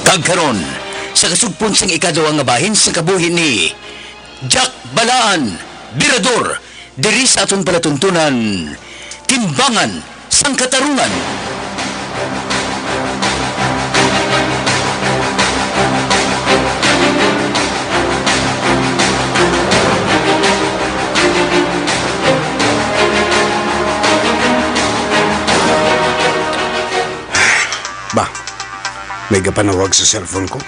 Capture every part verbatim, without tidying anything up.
Kag karon, sa kasugpon sing ikaduha nga bahin sa kabuhi ni Jack Balaan, Birador, diri sa aton palatuntunan, Timbangan sang Katarungan. Ba, may gapanawag sa cellphone ko.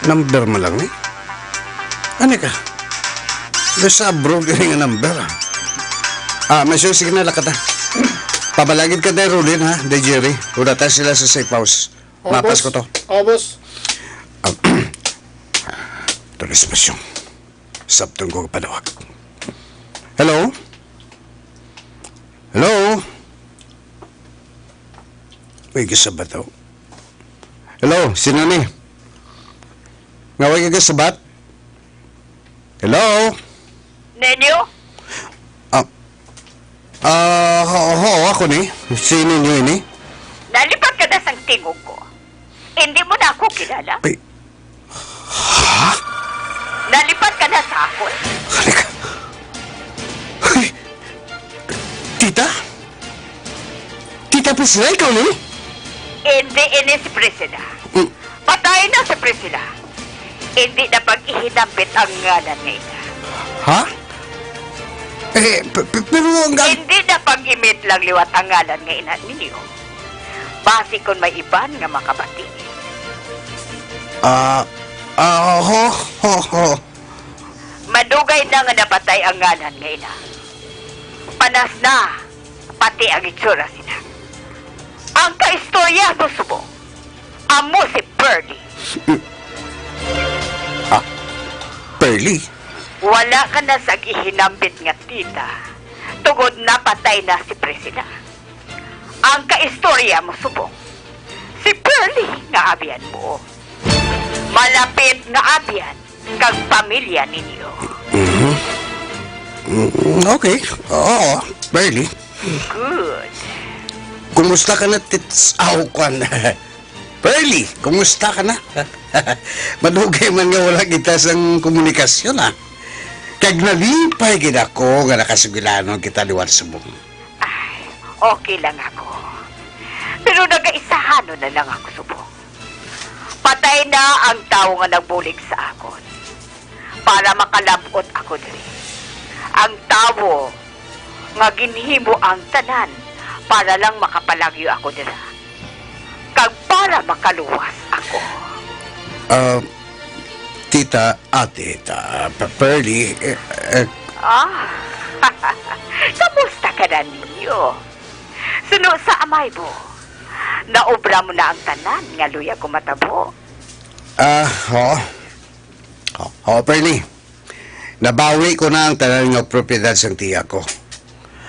Number man lang ni. Ano ka? Nasa abroad ini nga number, ah. Ah, may signal ka ta. Pabalagid ka day Rolin, ha? Day Jerry. Udata sila sa safe house. Mapas ko to. Obos. Ah, tulis pa siya. Sabton ko panawag. Hello? Hello? May kasabat daw. Hello, sino ni? Nga way ka kasabat? Hello? Nenyo? Ah, ah, ho, ho, ako ni. Si Nenyo ini. Nalipat ka na sang tingog ko. Hindi mo na ako kilala? Ay, ha? Nalipat ka na sa akon. Halika. Ay, tita? Kay Priscilla, ikaw ni? Indi ini si Priscilla. Mm. Patay na si Priscilla. Indi na pag-ihinambit ang ngalan nga ina. Ha? Eh, p-, p-, pero ang ga- Indi na pag-imit lang liwat ang ngalan nga ina ninyo. Basi kon may iban nga makabati. Ah, ah, ho, ho, ho. Madugay na nga napatay ang ngalan nga ina. Panas na pati ang itsura sina. Ang kaistorya mo subong, amo si Pearly. Ah, Pearly? Wala ka na sa gihinambit nga tita, tungod napatay na si Priscilla. Ang kaistorya mo subong, si Pearly nga abyan mo. Malapit nga abyan kag pamilya ninyo. Mhm. Mm, okay. Oo, Pearly. Good. Kumusta ka na, tits-, aw, kwan? Pearly, kumusta ka na? Madugay man nga wala kita sang komunikasyon, ah. Kag nalipay gid ako nga nakasugilanon kita liwat subong. Ay, okay lang ako. Pero nagaisahanon na lang ako subong. Patay na ang tawo nga nagbulig sa akon para makalab-ot ako diri. Ang tawo nga ginhimo ang tanan para lang makapalagyo ako dira, kag para makaluwas ako. Ah, tita, ate, ta, Pe-, Pearly, eh, eh. Ah, kamusta ka na ninyo? Suno sa amay mo, naobra mo na ang tanan nga luyag ko matabo? Ah, oo. Oo, Pearly. Nabawi ko na ang tanan nga propiedad sang tiya ko.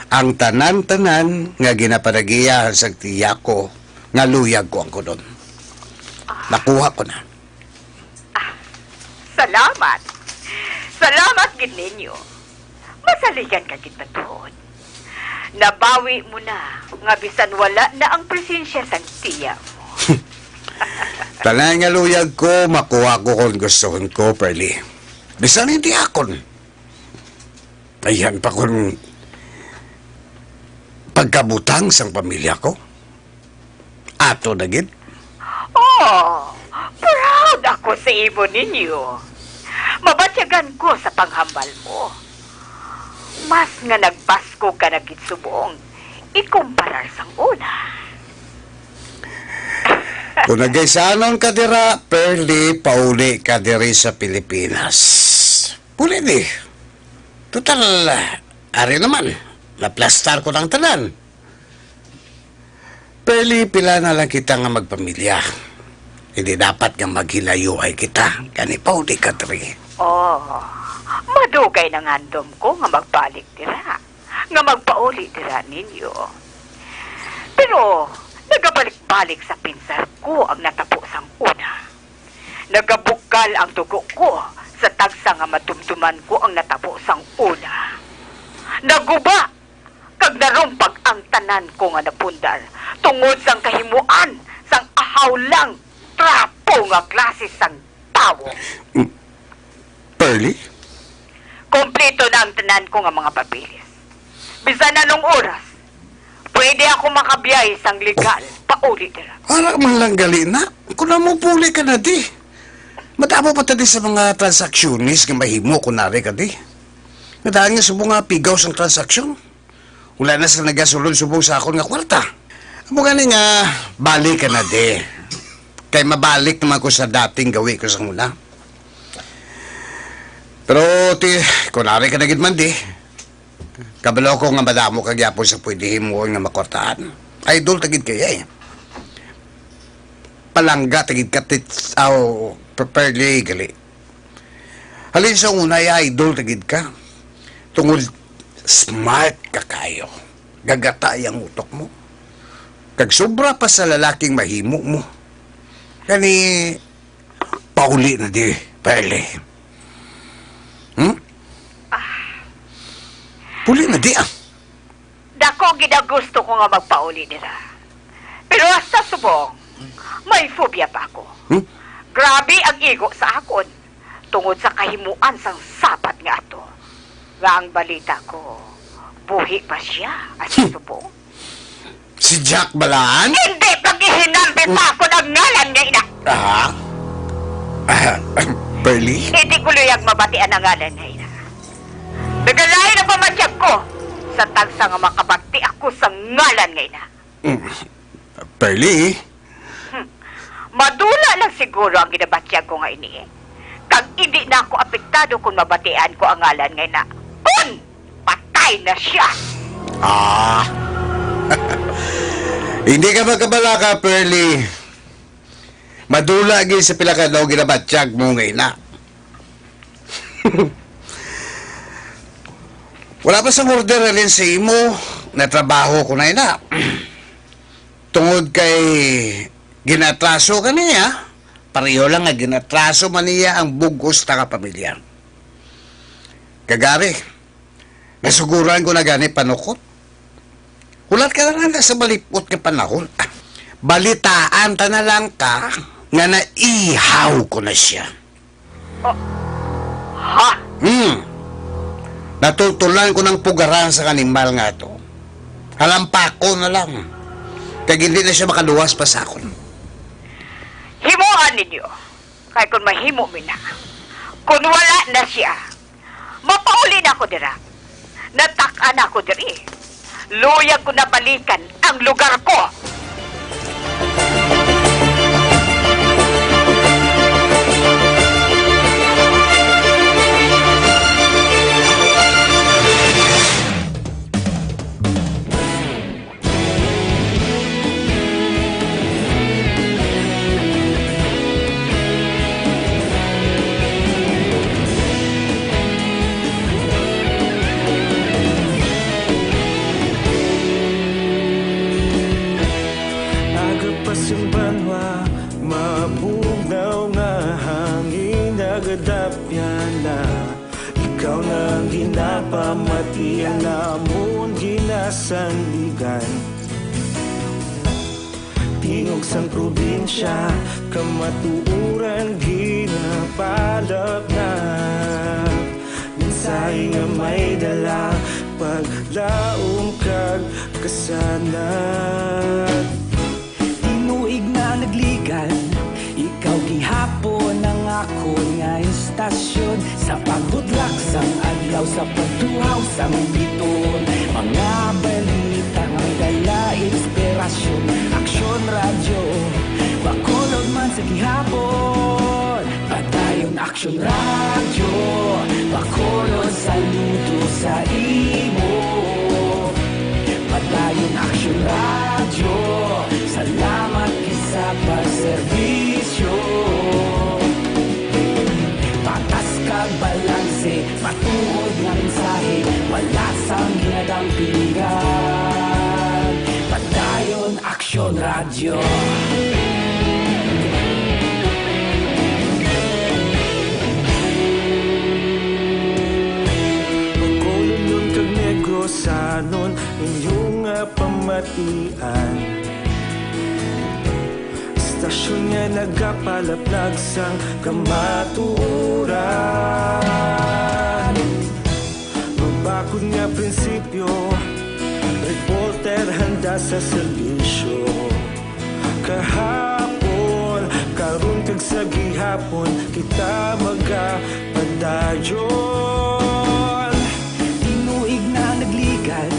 Ang tanan-tanan nga ginapanagiya sang tiya ko nga luyag ko ang kunon. Nakuha ko na. Ah, salamat. Salamat gid ninyo. Masaligan ka gid batuon. Nabawi mo na nga bisan wala na ang presensya sang tiya mo. Tanan nga luyag ko, makuha ko kon gustuhon ko, Pearly. Bisan hindi akon. Ayan pa kon pagkabutang sang pamilya ko. Ato na gid. Oh, proud ako sa imo ninyo. Mabatyagan ko sa panghambal mo. Mas nga nagbaskog ka na gid subong ikumparar sang una. Kung nagaisanon ka dira, Pearly, pauli ka diri sa Pilipinas. Puli ni. Total, ari naman, naplastar ko ng tanan. Pearly, pila na lang kita nga magpamilya. Hindi dapat nga maghilayuay kita. Gani pa, uli ka diri. Oh, madugay na nga handom ko nga magbalik dira, nga magpauli dira ninyo. Pero nagabalik-balik sa pinsar ko ang natabo sang una. Nagabukal ang dugo ko sa tagsa nga madumduman ko ang natabo sang una. Naguba kag narumpag ang tanan ko nga napundar tungod sang kahimuan sang ahaw lang trapo nga klase sang tawo. Mm, Pearly? Kompleto na ang tanan ko nga mga papeles. Bisan anong oras, pwede ako makabiyay sang legal pauli dira. Ara man lang gali na. Kung amo, puli ka na di. Madamo pa ta di sa mga transaksyones nga mahimo kung nari ka di. Nadaan nga subong nga pigaw sang transaksyon. Wala na sila nagasulod subong sa akon nga kwarta. Amo gani nga, balik ka na di. Kay mabalik naman ko sa dating gawi ko sa una. Pero, ti, kung nari ka na gid man di, kabalo ko nga madamo ka gyapon sa pwede himuon nga makwartahan. Idol ta gid kaya eh. Palangga ta gid ka, tits-, aw, Pe-, Pearly, gali. Halin sa una, ay idol ta gid ka. Tungod smart ka kayo. Gagatay ang utok mo. Kag sobra pa sa lalaking mahimo mo. Gani, pauli na di, Pearly. Hmm? Ah. Pauli na di, ah. Dako gid ang gusto ko nga magpauli dira. Pero hasta subong, may phobia pa ako. Hmm? Grabe ang igo sa akon tungod sa kahimuan sang sabat nga ato. Nga ang balita ko, buhi pa siya, at Hmm. subong. Si Jack Balaan? Hindi pag-ihinambi pa ako ng ngalan nga ina. Ah? Ah, Pearly? Hindi ko luyag mabatian ang ngalan nga ina. Nagalain ang pamatyag ko sa tagsa nga makabati ako sa ngalan nga ina. Mm. Pearly? Hmm. Madula lang siguro ang ginabatyag ko nga ini, eh. Kag hindi na ako apektado kung mabatian ko ang ngalan nga ina. Kun patay na siya. Ah. Hindi ka magkabalaka, Pearly. Madula gyud sa pila ka adlaw ginabatyag mo nga ina. Wala pa sang order halin sa imo, natrabaho ko na ina. Tungod kay ginatraso ka niya, pareho lang nga ginatraso man niya ang bug-os ta nga pamilya. Kagari, nasuguran ko na gani panukot. Hulat ka na lang sa malipot nga panahon. Balitaan ta na lang ka nga naihaw ko na siya. Oh. Ha? Hmm. Natultulan ko ng pugaran sa animal nga to. Halampakon na lang. Kag hindi na siya makaluwas pa sa akon. Himuan ninyo. Kay kung mahimo mi na, kung wala na siya, mapauli na ako dira. Natak-an na ako diri. Luyag ko na balikan ang lugar ko. Aga pa sing banwa, mabugnaw nga hangin, nagadapyan na. Ikaw na ang ginapamati, ang amon ginasandigan. Tingog sang probinsya, kamatuoran ginapalapnap. Mensahe nga may dala, paglaom kag kasanag. Tinuig na nagligan, ikaw gihapon ang akon nga istasyon. Sa pagbutlak sang adlaw, sa pagtuhaw sang bituon, mga balita nga may dala inspirasyon. Aksyon Radyo, Bacolod man sa gihapon. Padayon Aksyon Radyo, Bacolod, saludo sa imo. Padayon Aksyon Radyo, salamat gid sa pagserbisyo. Patas kag balanse, matuod nga mensahe, wala sang ginadampingan. Padayon Aksyon Radyo. Bacolodnon kag Negrosanon, inyo nga pamatian. Istasyon nga nagapalaplag sang kamatuoran. Mabakod nga prinsipyo, reporter handa sa serbisyo. Kahapon, karon, kag sa gihapon, kita magapadayon. Tinuig na nagligan,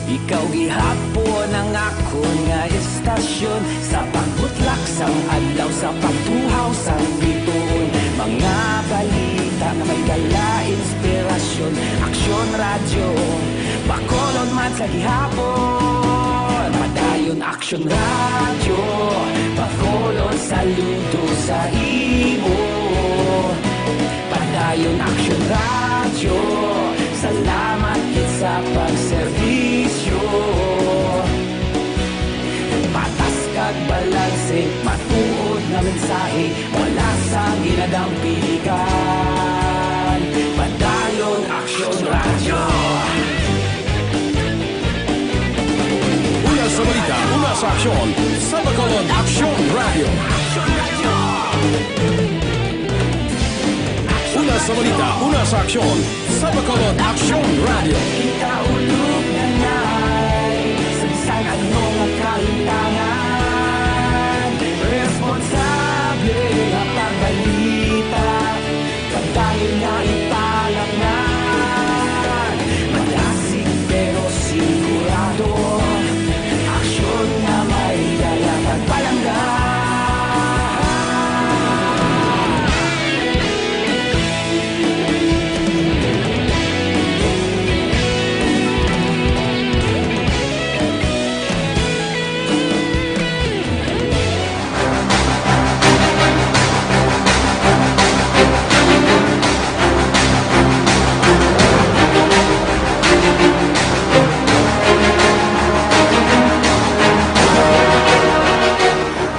ikaw gihapon ang akon nga istasyon. Sa pagbutlak sang adlaw, sa pagtuhaw sang bituon, mga balita nga may dala inspirasyon. Aksyon Radyo, Bacolod man sa gihapon. Padayon Aksyon Radyo, Bacolod, saludo sa imo. Padayon Aksyon Radyo, salamat gid sa pagserbisyo. Patas kag balanse, matuod nga mensahe, wala sang ginadampingan. Padayon Aksyon Radyo. Una sa balita, una sa aksyon, sa Bacolod Aksyon Radyo. Una sa balita, una sa aksyon, sa Bacolod Aksyon Radyo. Kita ulog na nay, sa bisan ano nga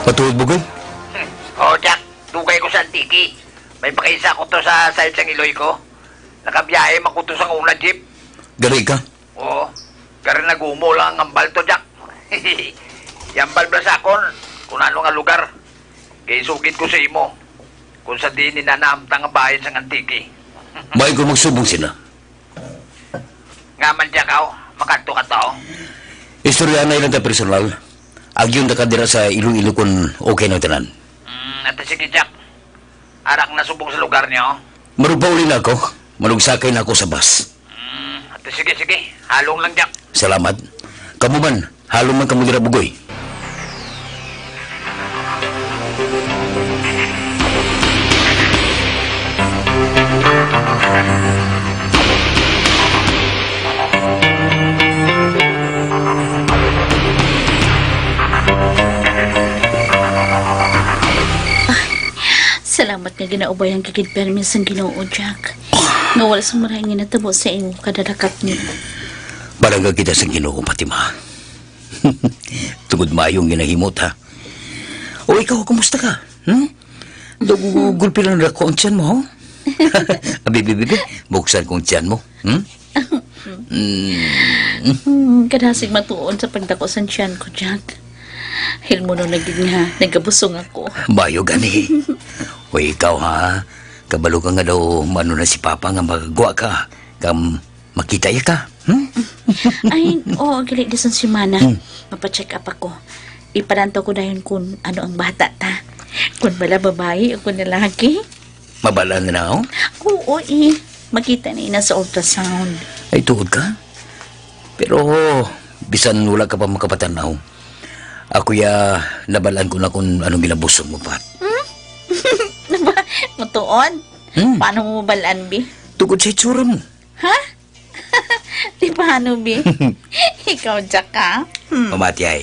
Matuod, Bugoy? Hmm. Oh, Jack, dugay ko sa Antique. May pakaisa ko to sa side sang iloy ko. Nakabiyahe man ko to sa una jeep. Gali ka? Oo. Kari nagumo lang ang hambal to, Jack. Ihambal bala sa akon kung ano nga lugar. Kay isugid ko sa imo kung sa diin ina nahamtang ang bahin sang Antique. May ko magsubong sila. Nga man, Jack, aw, makadto ka to? Istoryahanay lang ta personal. Agyon ta ka dira sa Iloilo kon okay na tanan. Mm, ate, sige, Jack. Ara ko na subong sa lugar niyo. Marugpauli na ako. Manugsakay na ako sa bus. Mm, ate, sige, sige. Halong lang, Jack. Salamat. Kamo man, halong man kamo dira, Bugoy. Salamat nga ginaubayan ka gid permi sang Ginoo, Jack, nga wala sang marahay nga natabo sa imo kadalakat ni. Palangga kita sang Ginoo, Fatima. Tungod maayong ginahimo ta. O ikaw, kumusta ka? Hmm? Daw gulpi lang nako ang tiyan mo, ho? Abi, abi, abi, buksan kong tiyan mo. Hmm? Mm. Hmm, kadasig matuod sa pagdako sang tiyan ko, Jack. Hilmonon na gid nga nagabusong ako. Bayo gani. O ikaw, ha? Kabalo ka nga daw maano na si Papa nga magagwa ka. Kam Makita iya ka, hmm? Ay, oo, gali, di sang semana. Hmm. Mapa-check up ako. Ipalantaw ko dayon kung ano ang bata ta. Kung bala babayi o kung lalaki. Mabal-an na ako? Oo, eh. Makita na ina sa ultrasound. Ay, tuod ka? Pero, bisan wala ka pa makapatanaw, ako ya, nabal-an ko na kung anong ginabusog mo, Pat. Hmm? Naba-, matuod? Hmm. Paano mo mabal-an, bi? Tungod sa itsura mo. Ha? Di paano, bi? Ikaw, Jack, ha? Hmm. Pamati ay.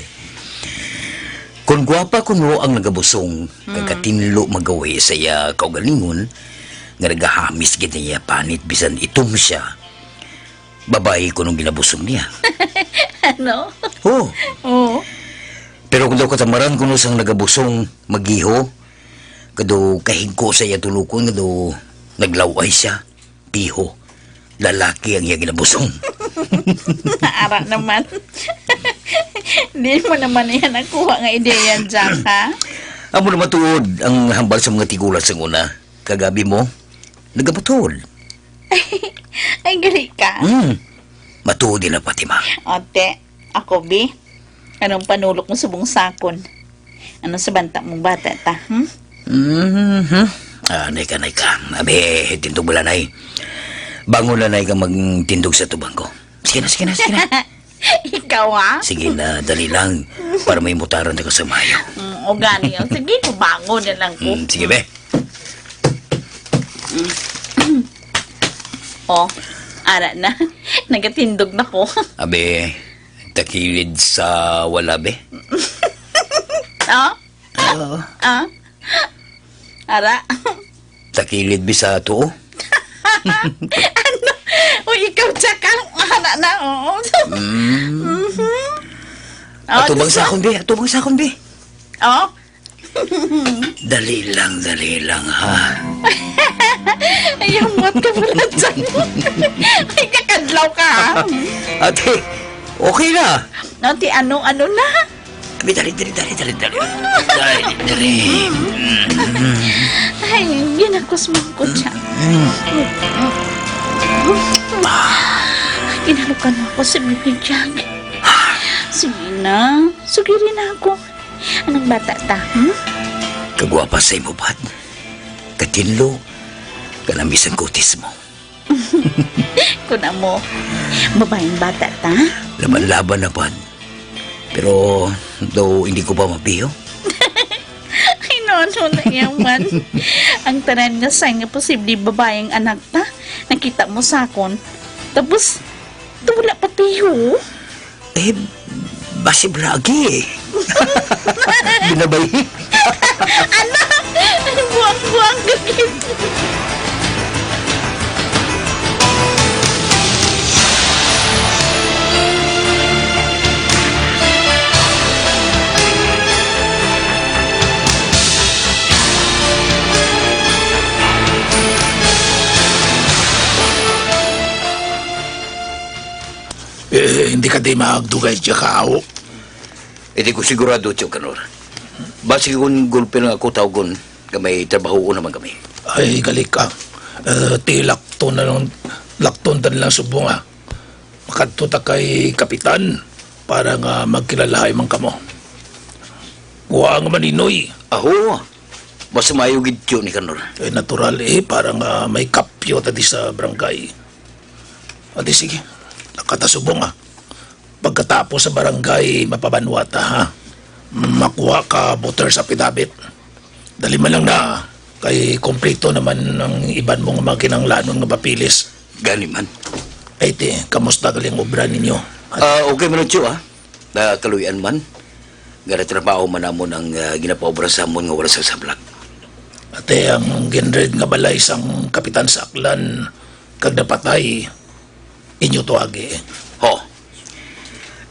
Kung gwapa kuno ang nagabusong, kag Hmm. katinlo magawi sa iya kaugalingon, nga nagahamis gid niya panit bisan itom siya, babayi kuno ang ginabusong niya. Ano? Oo. Oo. Pero kung daw katamaran kuno sang nagabusong magiho, kag daw kahigko sa iya tulokon nga daw naglaw-ay siya, piho, lalaki ang iya ginabusong. Ara naman. Di mo naman iya nakuha nga ideya, Jack, ha? Amo na matuod ang hambal sa mga tigulang sang una. Kag abi mo, nagaputol. Ay, gali ka. Hmm. Matuod na, Fatima. Ate, ako, bi. Anong panulok mo subong sa akon? Ano sa banta mong bata ta, hmm? Mhm. Ah, nay ka, nay ka. Abi, tindog mo lang, nay. Bangon lang, nay, ka magtindog sa tubang ko. Sige na, sige na, sige na. Ikaw, ha? Sige na, dali lang. Para may mutaran na ka sa mayo. Mm, o gani, o. Sige, kubangon na lang ko. Mm, sige, be. Mm. O, ara na. Nagatindog na ko. Abi, takilid sa wala, be. O? Oo. Ah? Ara? Takilid, be, sa tuo. Ano? O, ikaw, tsaka, ara na, oo. Mm. Mhm. O, Atubang sa akon, be. Atubang sa akon, be. O? Dali lang, dali lang, ha? Ay, amot ka pala dyan. Ay, kakadlaw ka, ha? Ate, okay na. Ate, ano, ano na? Abi, dali, dali, dali, dali, dali. Dali, dali. Ay, ginakos mo ko dyan. Mm. Ginalukan mo ako sa bibig dyan. Sige na, sugiri na ako. Anong bata ta, hmm? Kagwapa sa imo, Pat. Katinlo, kalamis ang kutis mo. Kun amo, babayang bata ta? Laban-laban na, Pat. Pero, daw hindi ko pa mapiyo. Ay, no, no, na yaman. Ang tanan nga sign nga posible babayang anak ta, nakita mo sa akon. Tapos, daw wala pa piyo. Eh, basi lagi eh. Binabay. Anak! Buang-buang gagit! Di ka di magdugay diya ka, awo. Hindi ko sigurado, Tio Kanor. Basi kung gulpi lang ako tawgon, nga may trabaho naman kami. Ay, gali ka. Eh, ti lakton na lang, lakton ta na lang subong, ah. Makadto ta kay kapitan para nga magkilalahay man kamo. Kuha nga maninoy. Aho, mas maayo gid, Tio Nicanor. Eh, natural, eh, para nga may kapyo ta di sa barangay. Adi, sige. Nakatasubong, ah. Pagkatapos sa barangay, mapabanwa ta, ha? Makuha ka voter sa pidabit. Dali man lang na, kay kompleto naman ang iban mo nga mga kinahanglanon nga papeles. Gani man. Ay, ti, kamusta gali ang obra ninyo? Ah, okay man, Tio, ah. Nakaluy-an man. Nga natrabaho man namon ang, ah, ginapaobra sa amon nga wala sa sablag. Ate, ang ginraid nga balay sang kapitan sa Aklan, kag napatay, inyo to agi. Ho.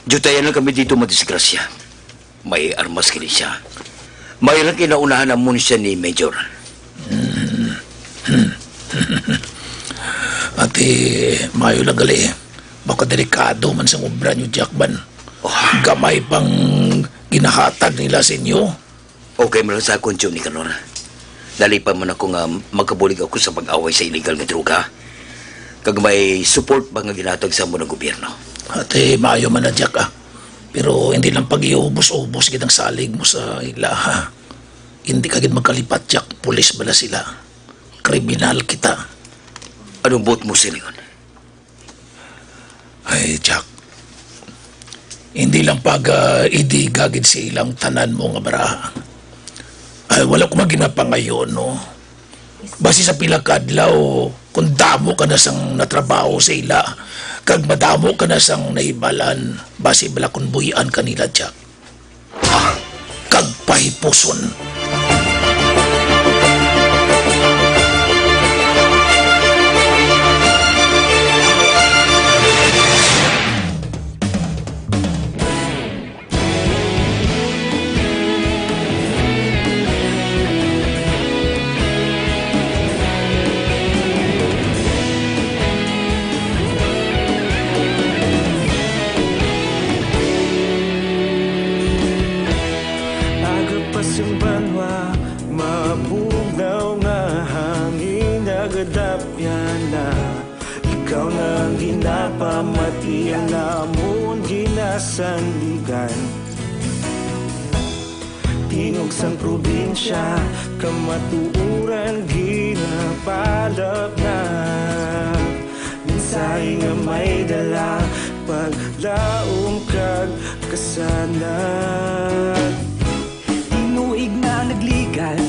Diyutayan lang kami dito, madisgrasya. May armas kini siya. May lang kinaunahan namon siya ni Major. Ati, maayo lang gali. Baka delikado man sang obra niyo, Jackman. Oh. Gamay pang ginahatag nila sa inyo. Okay man lang sa akon, Tio Nicanor. Nalipay man ako nga makabulig ako sa pag-away sa illegal nga droga. Kag may support ba nga ginatag sa amon ang gobyerno? Ate, maayo man na, Jack, ah. Pero hindi lang pag-iubos-ubos gid ang salig mo sa ila, ha? Hindi ka gid magkalipat, Jack. Pulis bala sila. Kriminal kita. Anong buot mo silingon? Ay, Jack. Hindi lang pag, ah, idiga gid sa ilang tanan mo nga baraha. Ay, wala ko maginapangayon, no? Basi sa pila ka adlaw, kung damo ka na sang natrabaho sa ila, kag madamo ka na sang nahibalan, basi bala kung buhian ka nila, Jack. Kag pahipuson. Aga pa sing banwa, mabugnaw nga hangin nagadapyan na. Ikaw na ang ginapamati, ang amon ginasandigan. Tingog sang probinsya, kamatuoran ginapalapnap. Mensahe nga may dala, paglaom kag kasanag. Tinuig na nagligan,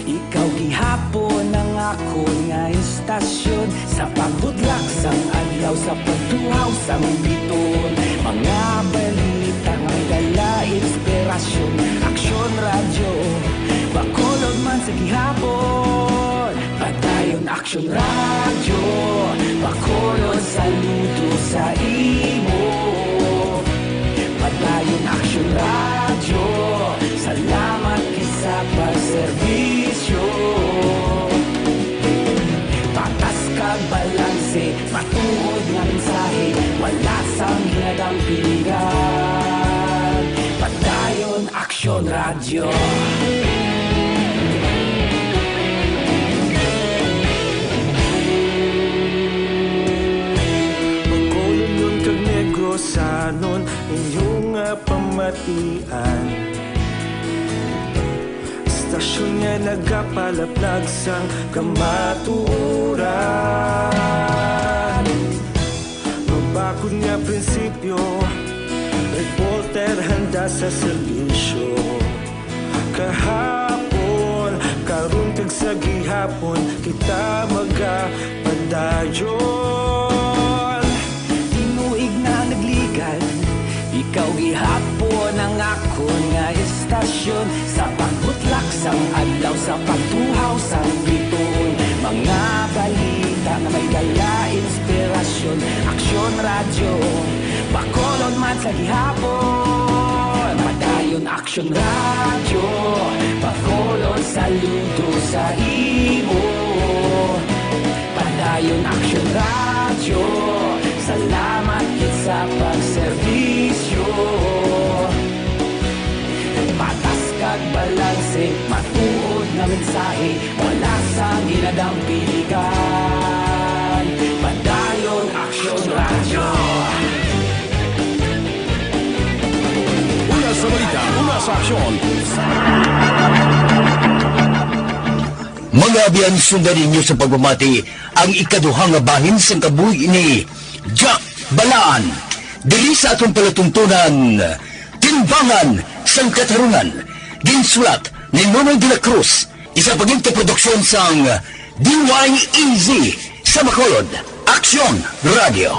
ikaw gihapon ang akon nga istasyon. Sa pagbutlak sang adlaw, sa pagtuhaw sang biton, mga balita nga may dala inspirasyon. Aksyon Radyo, Bacolod man sa gihapon. Padayon Aksyon Radyo, Bacolod, saludo sa imo. Padayon Aksyon Radyo, salamat gid sa pagserbisyo. Patas kag balanse, matuod nga mensahe, wala sang ginadampingan. Padayon Aksyon Radyo. Bacolodnon kag Negrosanon, inyo nga pamatian. Istasyon nga nagapalaplag sang kamatuoran. Mabakod nga prinsipyo, reporter handa sa serbisyo. Kahapon, karon kag sa gihapon, kita magapadayon. Tinuig na nagligan, ikaw gihapon ang akon nga istasyon. Sa pagbutlak sang adlaw, sa pagtuhaw sang bituon, mga balita nga may dala inspirasyon. Aksyon Radyo, Bacolod man sa gihapon. Padayon Aksyon Radyo, Bacolod, saludo sa imo. Padayon Aksyon Radyo, salamat gid sa Pagserbisyo, patas kag balanse, matuod nga mensahe, wala sang ginadampiligan. Padayon, Aksyon Radyo. Una sa balita, una sa aksyon. Mga abyan, sundan ninyo sa pagpamati ang ikaduha nga bahin sang kabuhi ni Jack Balaan, diri sa aton palatuntunan, Timbangan sang Katarungan. Ginsulat ni Nonoy de la Cruz, isa pagin ka produksyon sang D Y E Z sa Bacolod, Aksyon Radio.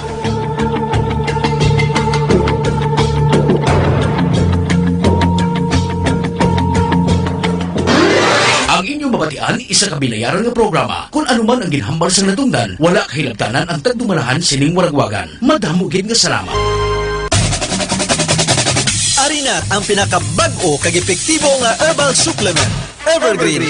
Ang inyong mabatian, isa ka binayaran nga programa. Kun ano man ang ginhambal sang natungdan, wala kahilabtanan ang tagdumalahan sining waragwagan. Madamo gid nga salamat. Ari na ang pinakabag-o kag epektibo nga herbal supplement, Evergreen